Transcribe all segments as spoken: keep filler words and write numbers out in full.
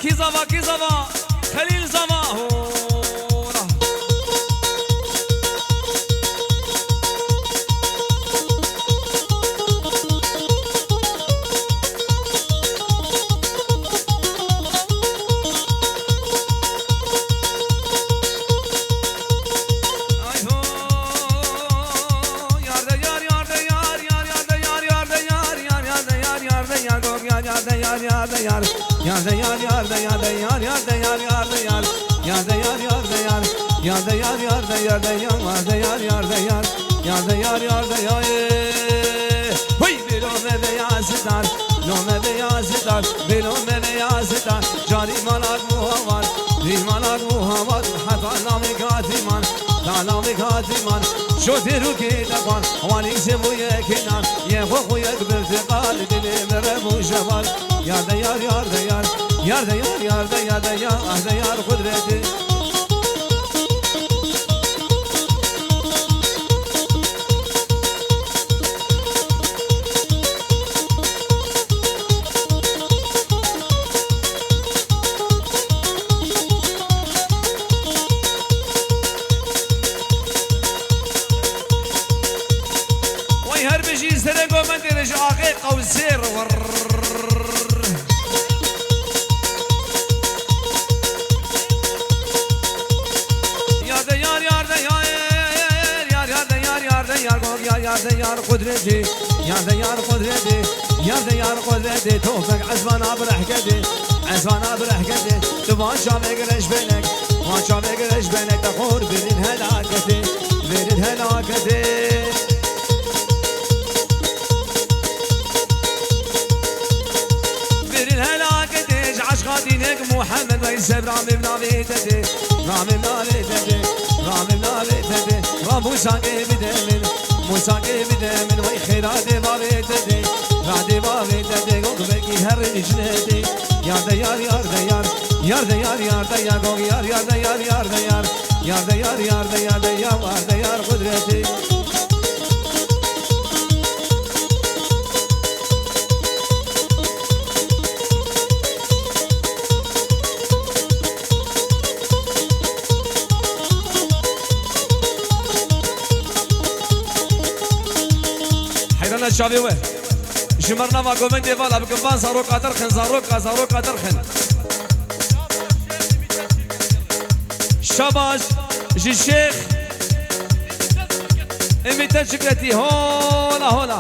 Kî zava, kî zava? Xelîl zava. Hora. Ay ho. Yar de yar, yar de yar, yar, yar de yar, yar de yar, yar, yar de yar, yar de yar, gog yar, yar de yar, yar de yar. Yar de yar, yar de yar de yar, yar de yar, yar de yar. Yar de yar, yar de yar. Yar de yar, yar de yar de yar, yar de yar, yar de yar. Yar de yar, yar de yar, ey. Hey, bêlo me veya sitar, lo me veya sitar, bêlo me veya sitar. Carî malak muhavar, rî malak muhavar. Heta navê katî man, ta navê katî man. Şotê rûkê de xwar, wanî sêvû yekê nan. Yê xwe xwe yek birtiqal, dilê me re bû şeval. Yar de yar, yar de yar. Yar de yar, yar de, yar de yar. Ah de yar qudretê. Wey her bijî serê govendê re ji axê qewsêr. Yar de yar, yar de yar, yar, yar de yar, yar de yar, gog yar, yar de yar, qudretê. Yar de yar, qudretê. Yar de yar, qudretê. Tofek ezvana birehketê. Ezvana birehketê. Tu van çavê gireş benek. Van çavê gireş benek. Te xor birîn helaketê. Birîn helaketê. Birîn helaketê ji eşqa dînek Muhammed wey sev ramê navê te dê. Ramê navê te dê. Ramê navê te dê. Ra Musakê bide min. Musakê bide min wey xêra dê bavê te dê. Ra dê bavê te dê gog belkî herî jinê dê. Yar de yar, yar de yar. Yar de yar, yar de yar, gog yar, yar de yar, yar de yar. Yar de yar, yar de, yar de yar, war de yar qudretê. Heyrana çavê we. Ji me re nava govendê vala bikin, van zaroka derxin, zaroka, zaroka derxin. Şabaş ji Şêx Ümît Çikretî. Hola, hola.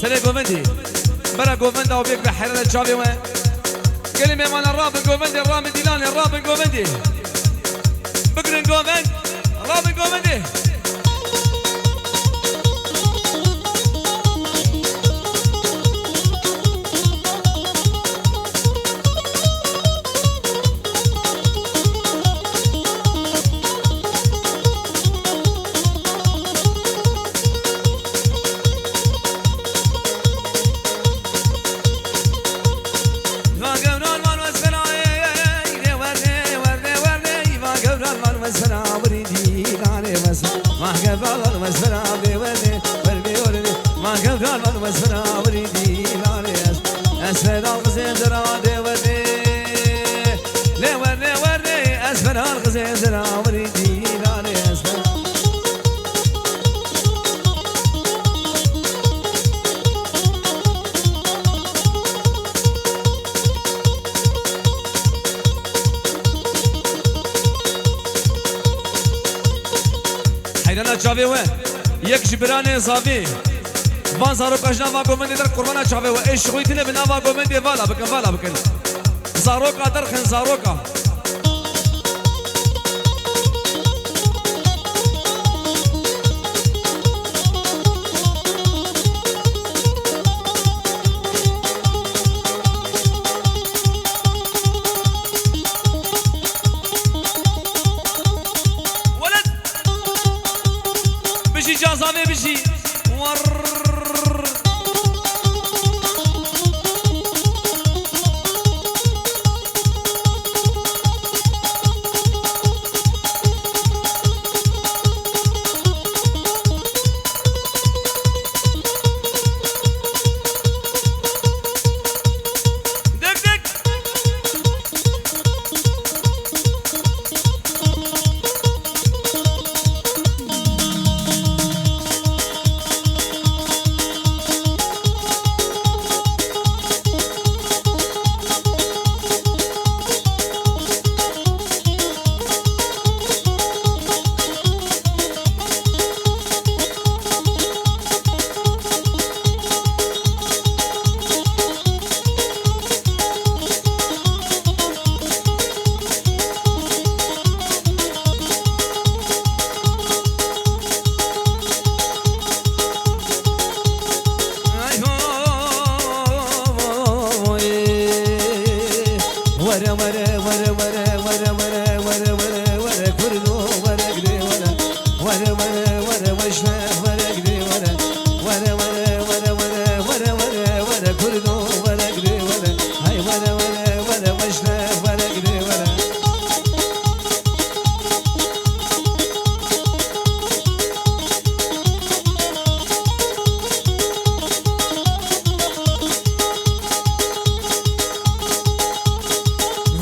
Serê govendê. Bera govenda û bêk be herere çavê we. Gelê mêvanan rabin govendê, rabin dîlanê, rabin govendê. Bigirin govend, rabin govendê. Mahkevralan mesfera dêwedê, werdê werdê. Mahkevralan mesfera werdî dîlanê ez. Ez feda qizê dera dêwedê. Lê werdê werdê, ez feda qizê dera werdî dîlanê ez. Heyrana çavê we, yek ji biranê zavê. Van zaroka ji nava gomendê der qurbana çavê we. Ê şixwîtine bi nava gomendê vala bikin, vala bikin. Zaroka derxin, zaroka. Weled! Bijî cazavê bijî. Warr. Dik dik. Ay ho, oy. Were, were, were, were, kurdo, were, gidê, were. Were, were, were, weşne, were, gidê, were. Were, were, were, were, were, were, kurdo, were, gidê, were. Hay, were, were, were, weşne, were, gidê, were.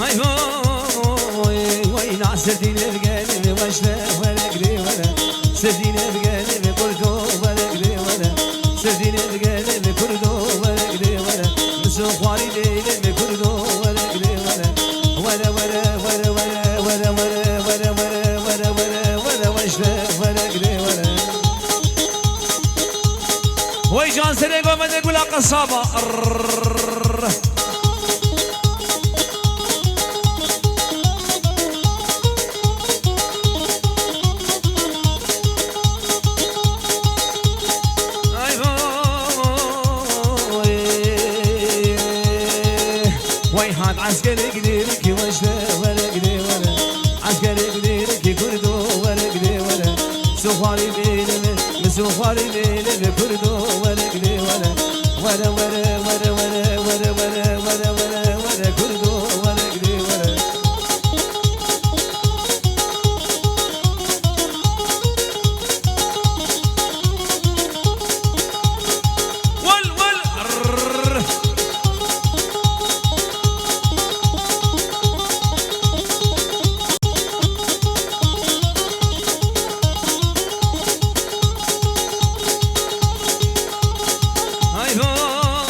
Hay ho, oy, oy, na serdîne bi gelê me weşne, were gidê were. Serdîne bi gelê me kurdo, were gidê were. Serdîne bi gelê me kurdo, were gidê were. Miso xwarî lêlê me kurdo, were gidê were. Were, were, were, weşne, were gidê were. Wey can serê gomede gula qesaba. Arr. Ay vay. Vay hat eskerê gidêrikî weşne were gidê were. Eskerê gidêrikî kurdo were gidê were. Suxwarî bêle me, mi suxwarî bêle me kurdo were gidê were. Were, were, were, kurdo were gidê were. Wal, wal. Arr. Hay ho.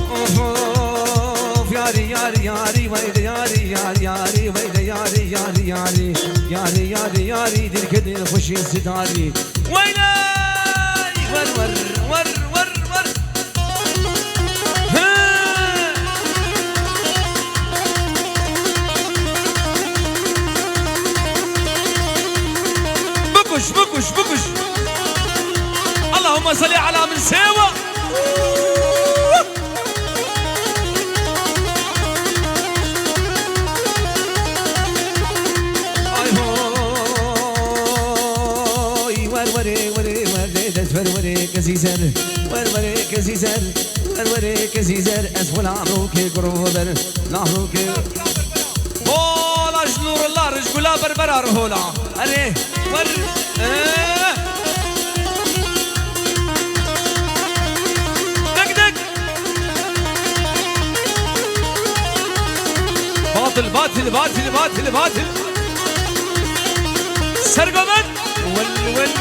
Xweşî sidarî. Weyley! Wer, wer, wer, wer, wer. He! Bikuş, bikuş, bikuş. Allahümme salli ala min sewa. Ay hoy, wer werê, werê, werê, dest wer werê, kesî ser, wer werê, kesî ser, wer werê, kesî ser, ez xwe la rokê gurov ber, la rokê. Hola ji Nurullah, ji Gula Berbera re hola. Erê, wer, eh. Dek, dek. Batil, batil, batil, batil, batil. Sergomet. Wel, wel.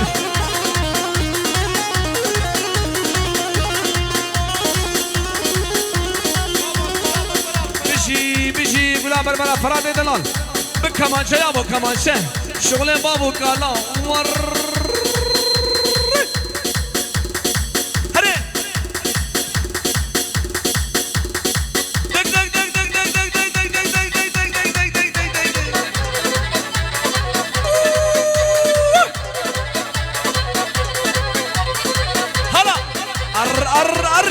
Bijî, bijî, Gula Berbera, Feradê Delal. Bi kemançe ya bo kemançe. Şixulên bav û kala. Warr. Herê. Dek, dek, dek. Hala. Arr, arr, arr.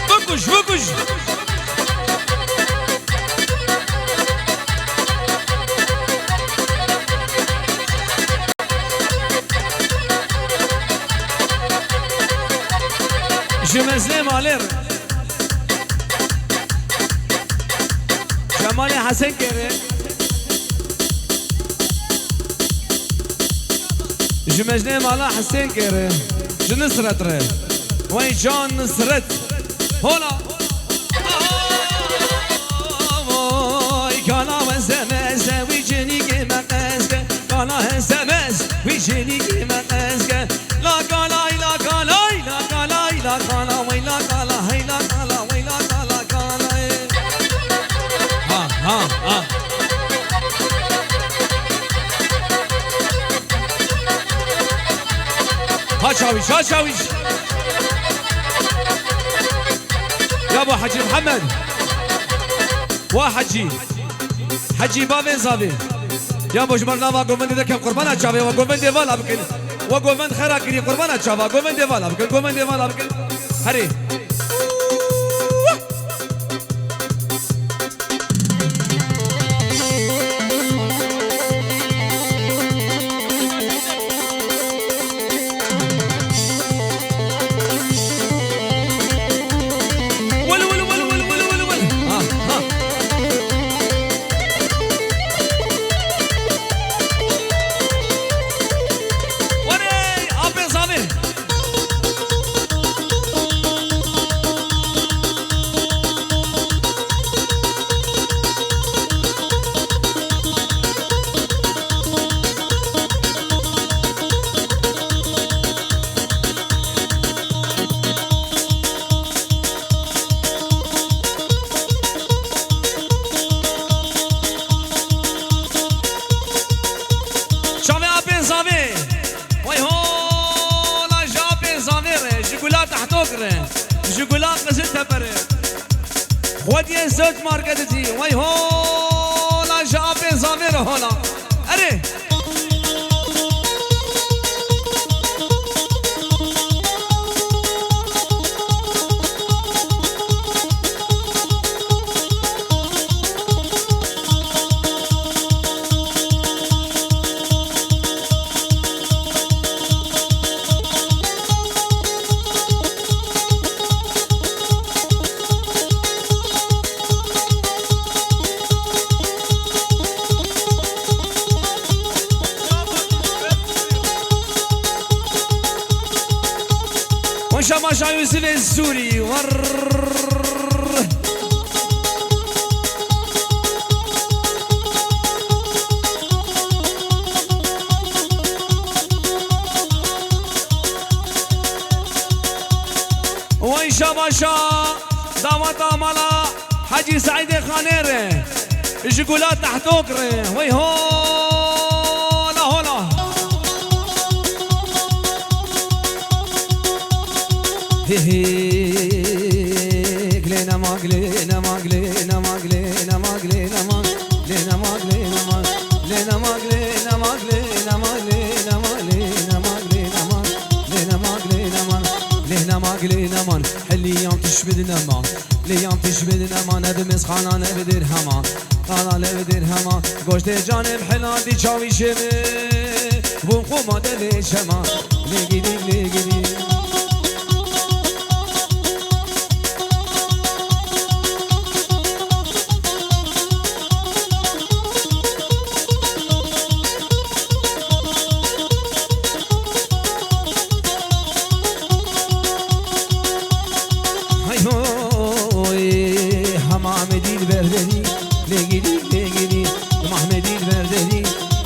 Bikuş, bikuş. Ji mezinê malê re. Cemalê Hesenkê re. Ji mezinê mala Hesenkê re. Ji Nusret re. Wey can Nusret. Hola. Oy, kala we semez, wî cinîkê me qez ke. Kala he semez, wî cinîkê me qez ke. La kalay, la kalay, la kalay, la kala, wey la kala, hey la kala, wey la kala, kalay. Ha, ha, ha. Ha çawîş, ha çawîş. Ya bo Hecî Mihemed. Wa Hecî. Hecî bavê zavê. Ya bo ji ber nava govendê de kem qurbana çavê, wa govendê vala bikin. Wa govend xera kirî qurbana çava, govendê vala bikin, govendê vala bikin. Herê. Wel, wel, wel. Ha, ha. Werê, apê zavê. Çavê apê zavê. Wey hola ji apê zavê re, ji gula Tehtok re, ji gula Qiziltepe re. Xwediyê Söğüt Marketê jî. Wey hola ji apê zavê re hola. Erê. Şah Yusufê Sûrî, werr. Wey şabaşa, daweta mala Hecî Seîdê Xanê re, ji Gula Tehtok re. Wey hola, hola. Hi hi. Gilê nema, gilê nema, gilê nema, gilê nema, gilê nema. Gilê nema, gilê nema, gilê nema, gilê nema, gilê nema, gilê nema, gilê nema, gilê nema, gilê nema, gilê nema, gilê nema, gilê nema. Heliyan tişt bidin nema. Lêyan tişt bidin nema, ne bi mêzxana, ne bi dirhema. Xana, ne bi dirhema. Goştê canê bi helalî çawîşê min. Bûn qûma devê çema. Lê gidî, lê gidî. Hay hoy, hema Amedî li ber derî, lê gidî, lê gidî. Mahmedî li ber derî,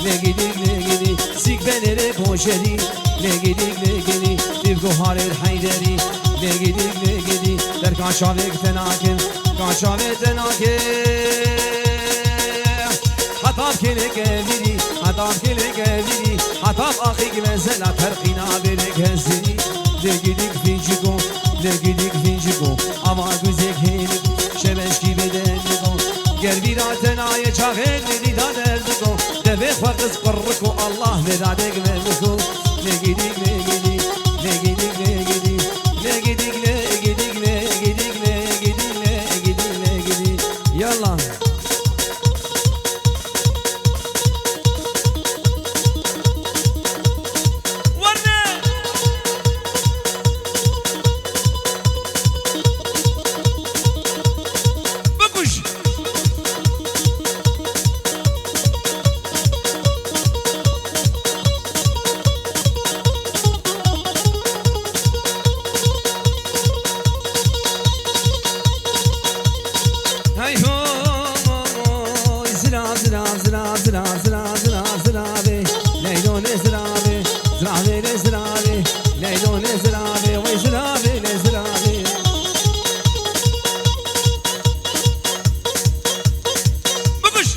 lê gidî, lê gidî. Sîk benê lê koşerî, lê gidî, lê gidî. Dîv guharê li Heyderî, lê gidî, lê gidî. Der ka çavêk te nakim, ka çavê te nakim. Heta kêlê kevirî, heta kêlê kevirî, heta axî gimezela terqîna bêlê kesirî. Lê gidîk finciko, lê gidîk finciko, ava guzêk hêniko, şebeşkî bêdendiko. Ger vîra te nayê çaxê didî da derdiko, devê xwe qiz qirriko, Allah vê dadek vebiko. Lê gidîk, lê gidîk, lê gidîk, lê gidîk, lê gidîk, lê gidîk, lê gidîk, lê gidîk, lê gidîk, lê gidîk. Yallah. Werne! Bikuş! Hey ho, zira, zira, zira, zira, zira, zira, zira, ve. Leylo ne zira, ve. Zira, ve, ne zira, ve. Leylo ne zira, ve. Vay zira, ve, ne zira, ve. Bikuş.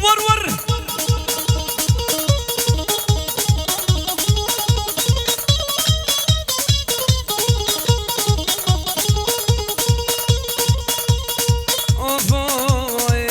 Wer wer. Of, oy,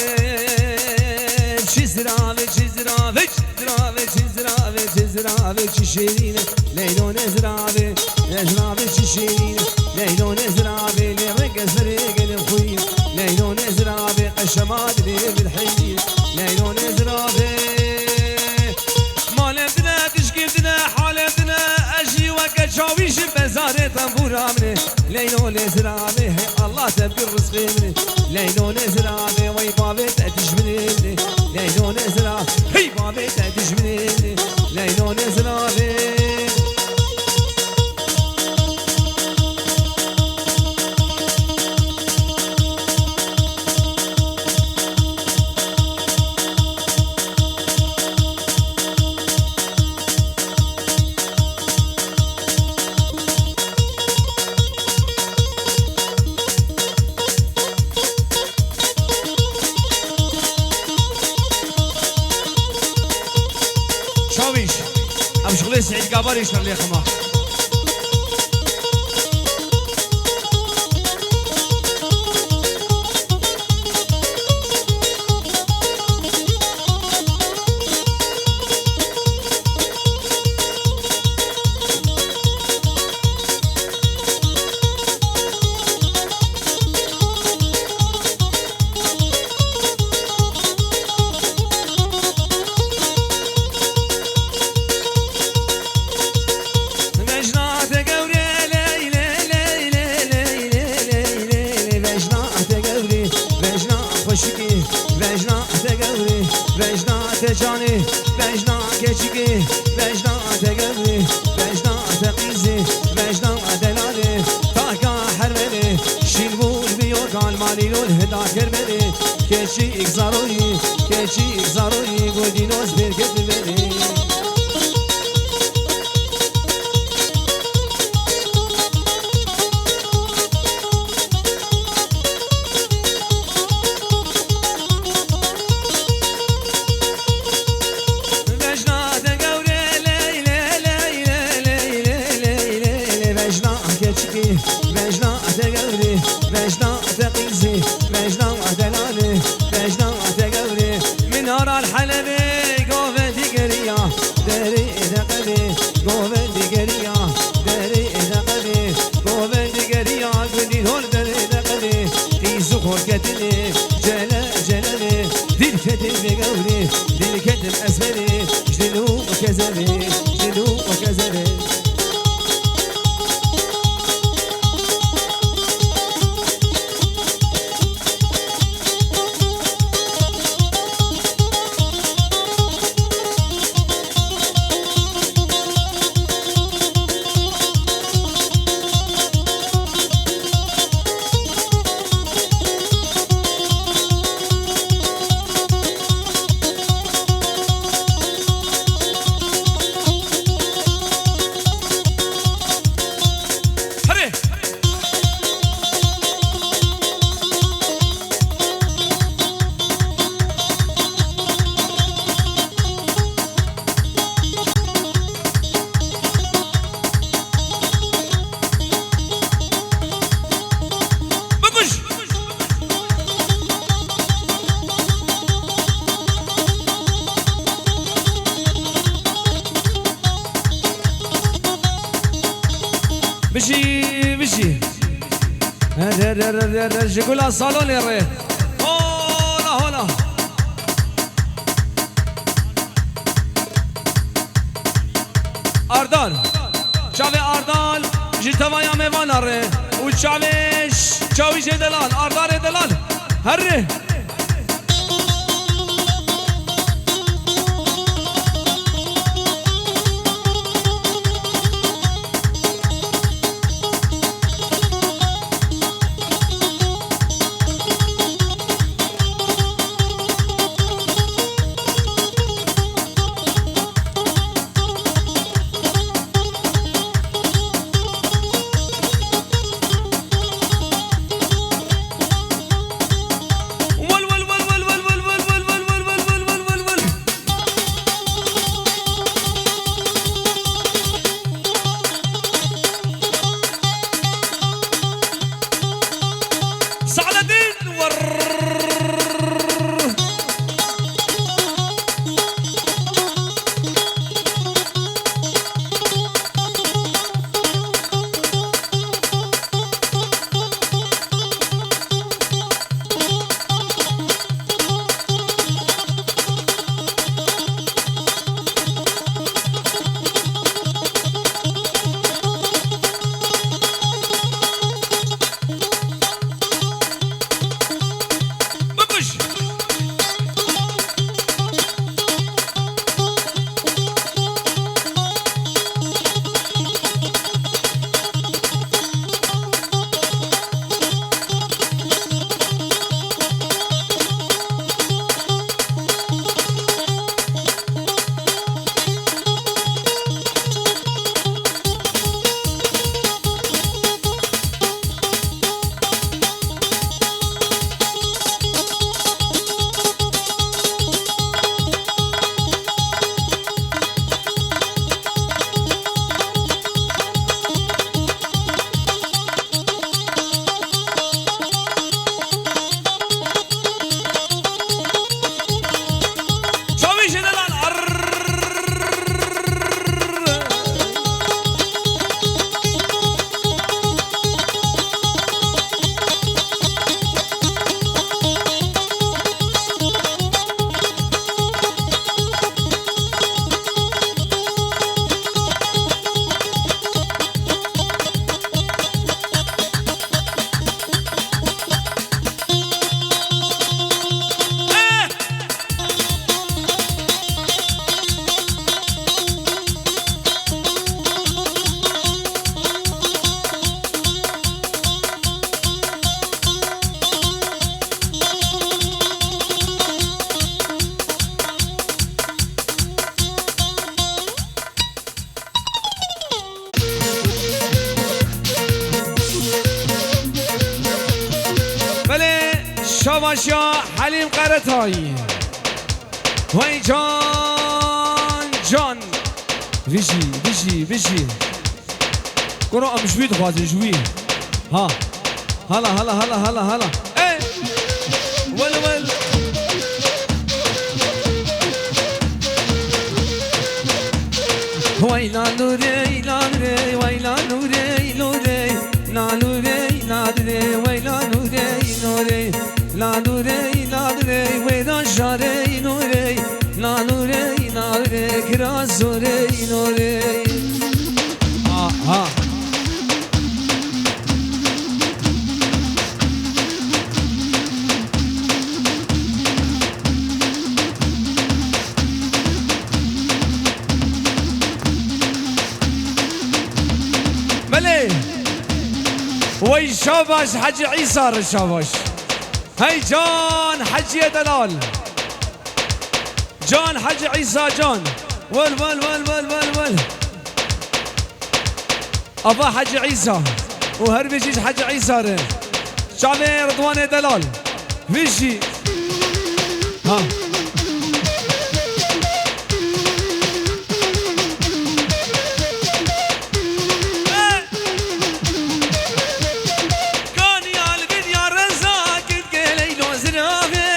çi zirave, çi zirave, çi zirave, çi zirave, çi zirave, çi şêrîne. Leylo ne zirave, ne zirave, çi şêrîne. Leylo ne zirave, lê rêk ez verê gelê xwe yî. Leylo ne zirave, qeşema dilê min heyî. Leylo ne zirave. Malê dine, dişkê dine, halê dine, ez jî weke çawî ji bezarê tembûra min e. Leylo ne zirave, hey Allah te bigir rizqê min e. Leylo ne zirave, wey bavê te dijminê min e. Leylo ne zirave, hey bavê te dijminê min e. Leylo ne zirave. Çawîş, ev şixulê Seîd Gabarî ji te lê xema. Canê, vejna keçikê, vejna te gewrê, vejna te qîzê, vejna delalê, taka hermelê, şînbûr biyo kalmalî lol heda kermelê, keçik zaroyî, keçik zaroyî, gundînoz berket verê. Vejna te gewrê, ley, ley, ley, ley, ley, ley, ley, ley, ley, vejna keçikê, vejna te gewrê, vejna te qîzê, vejna te lalê, vejna te gewrê. Min aral Helebê govendî geriya, derê de qevê, govendî geriya, derê de qevê, govendî geriya, gundî hol derê de qevê. Qîz û xor ketine, cele, celele, dil ketê vê gewrê, dil ketim ez verê, ji dil û kezevê, ji dil û kezevê. Herê! Bikuj! Bijî, bijî. Her, her, her, her, her, ji gula salonê re. Hola, hola. Ardal. Çavê Ardal ji tevaya mêvana re. Û çavê ş-, çawîşê delal, Ardalê delal. Herre. Û Şabaş ya Helîm Qeretayî. Wey can, can. Bijî, bijî, bijî. Kuro em ji wî dixwazin, ji wî. Ha. Hala, hala, hala, hala, hala. Ey! Wel, wel. Wey la nûrey, la nûrey, wey la nûrey, nûrey. La nûrey, la nûrey, wey la nûrey, nûrey. La nûrey, la nûrey, wey da jarey, nûrey. La nûrey, la nûrey, kira zorey, nûrey. Aha. Belê. Wey şabaş Hecî Îsa re şabaş. Hey can Hecîye delal. Can Hecî Îsa can. Wel, wel, wel, wel, wel, wel. Ava Hecî Îsa. Û her bijî ji Hecî Îsa re. Çavê Ridwanê delal. Bijî. Ha. Kaniya li bin ya reza gilgê Leylo ziravê.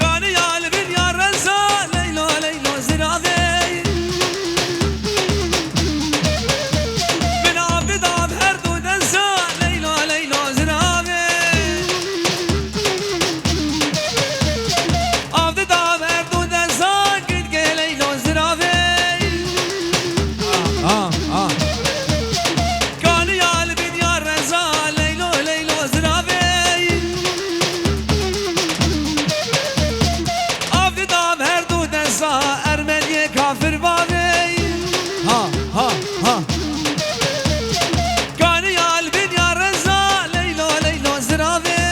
Kaniya li bin ya reza Leylo, Leylo ziravê. Min av dida bi her du desta Leylo, Leylo ziravê. Av dida bi her du desta gilgê Leylo ziravê. Ah, ah, ah. Kaniya li bin ya reza Leylo, Leylo ziravê. Av dida bi her du desta Ermeniyê kafir bavê. Ha, ha, ha. Kaniya li bin ya reza Leylo, Leylo ziravê.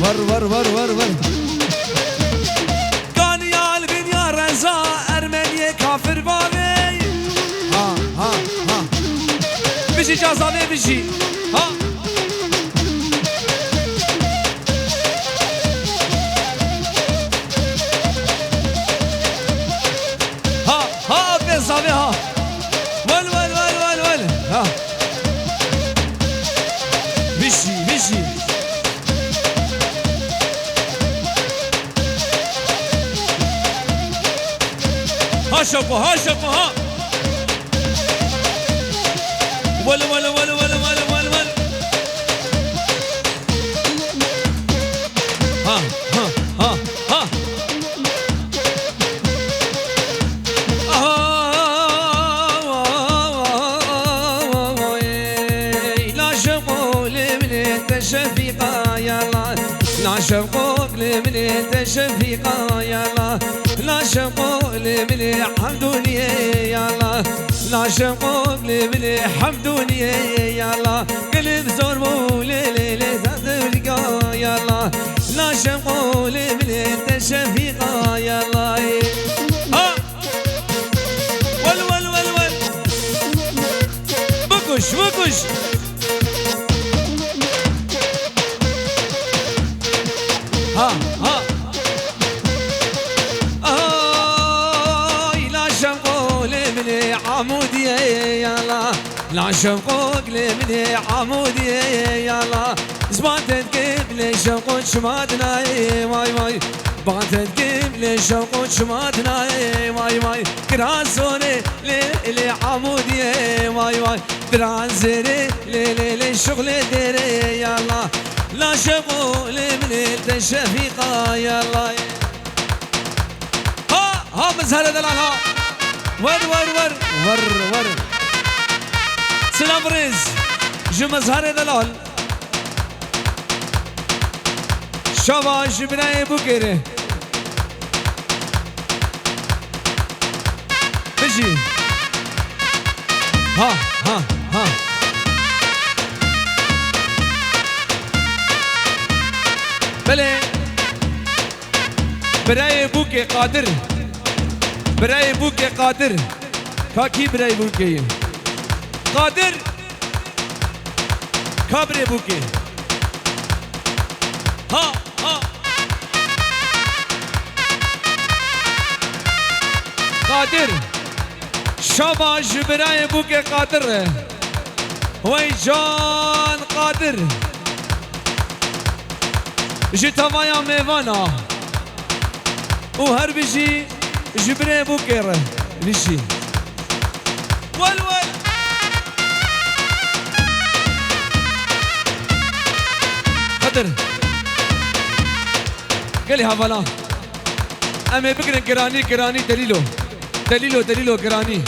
Wer, wer, wer, wer, wer. Kaniya li bin ya reza Ermeniyê kafir bavê. Ha, ha, ha. Bijî cazavê bijî. Ha. Ha, ha, pê zavê ha. Wel, wel, wel, wel, wel. Ha. Bijî, bijî. Ha şoko, ha şoko, ha. Wel, wel, wel. Ha, ha, ha, ha. Ey, la şeqo li min te şefîqa ya la. La şeqo li min te şefîqa ya la. La şeqo li min hemdûniyê ya la. La şeqo li min hemdûniyê ya la. Gilib zor bû lê lê lê zazirga ya la. La şeqo li min te şefîqa ya la. Ha! Wel, wel, wel, wel. Bikuş, bikuş. Ha, ha. Ay, la şeqo li min Amûdiyê ya la. La şeqo li min Amûdiyê ya la. Zban te dikim lê şeqo çima dinayê, vay, vay. Ban te dikim lê şeqo çima dinayê, vay, vay. Kira zorê lê, lê Amûdiyê, vay, vay. Diran zêrê lê, lê, lê şuxlê dêrê ya la. La şeqo lê min ê te şefîqa ya la. Ha, ha, Mizherê delal ha. Wer, wer, wer. Wer, wer. Silav rêz ji Mizherê delal. Şava ji birayê Bûkê re. Bijî. Ha, ha, ha. Belê. Birayê Bûkê Qadir. Birayê Bûkê Qadir. Ka kî birayê Bûkê ye? Qadir. Ka birê Bûkê. Ha, ha. Qadir. Şaba ji birayê Bûkê Qadir re. Wey can Qadir. Ji tavaya mêvana. Û her bijî ji birê Bûkê re. Bijî. Wel wel. Xedir. Gelî hevalan. Em ê bigirin giranî, giranî delîlo. Delîlo, delîlo giranî.